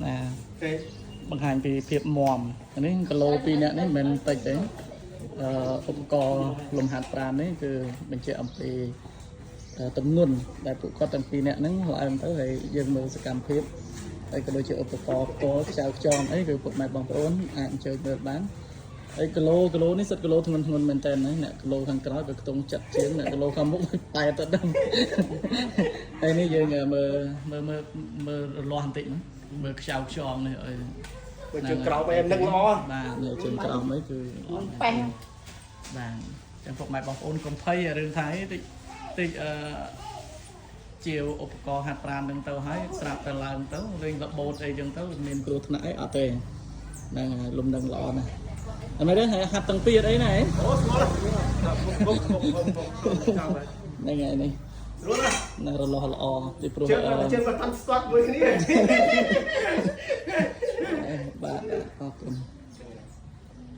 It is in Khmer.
ណា ទេ បង្ហាញពីភាពមាំនេះគីឡូ2នាក់នេះមិនមែនតិចទេអឺឧបករណ៍លំហាត់ប្រាណនេះគឺបញ្ជាក់អំពីទំនុនដែលពួកគាត់ទាំងពីរនាក់ហ្នឹងឡើងទៅហើយយើងមើលសកម្មភាពហើយក៏ដូចជាឧបករណ៍ផ្ទាល់ខ្ចៅខ្ចងអីគឺពុកម៉ែបងប្អូនអាចអញ្ជើញមើលបានហើយគីឡូគីឡូនេះសិតគីឡូធ្ងន់ធ្ងន់មែនតើណាអ្នកគីឡូខាងក្រោយក៏ខ្ទង់ចិត្តជាងអ្នកគីឡូខាងមុខប៉ែតទៅដឹងហើយនេះយើងមើលមើលមើលមើលរលាស់បន្តិចហ្នឹងមើលខ្ចៅខ្ចងនេះអី បើជើងក្រោមអីនឹងល្អ បាទនៅជើងក្រោមអីគឺល្អណាស់ ប៉េះ បាទចឹងពុកម៉ែបងប្អូនកុំភ័យរឿងថៃតិចតិចអឺជាឧបករណ៍ហាត់ប្រាណនឹងទៅហើយស្រាប់តែឡើងទៅលេងរបូតអីចឹងទៅមានគ្រោះថ្នាក់អីអត់ទេហ្នឹងហើយលំនឹងល្អណាស់អត់មែនទេហើយហាត់ទាំងពីរអត់អីណាហ៎ អូស្គាល់ពុកពុកពុកពុកពុកចាំហើយ ហ្នឹងហើយនេះ ស្រួលណាស់ ណារលាស់ល្អពីព្រោះ ជើងជើងមកតាន់ស្ទាត់មួយគ្នា បាទអរគុណ។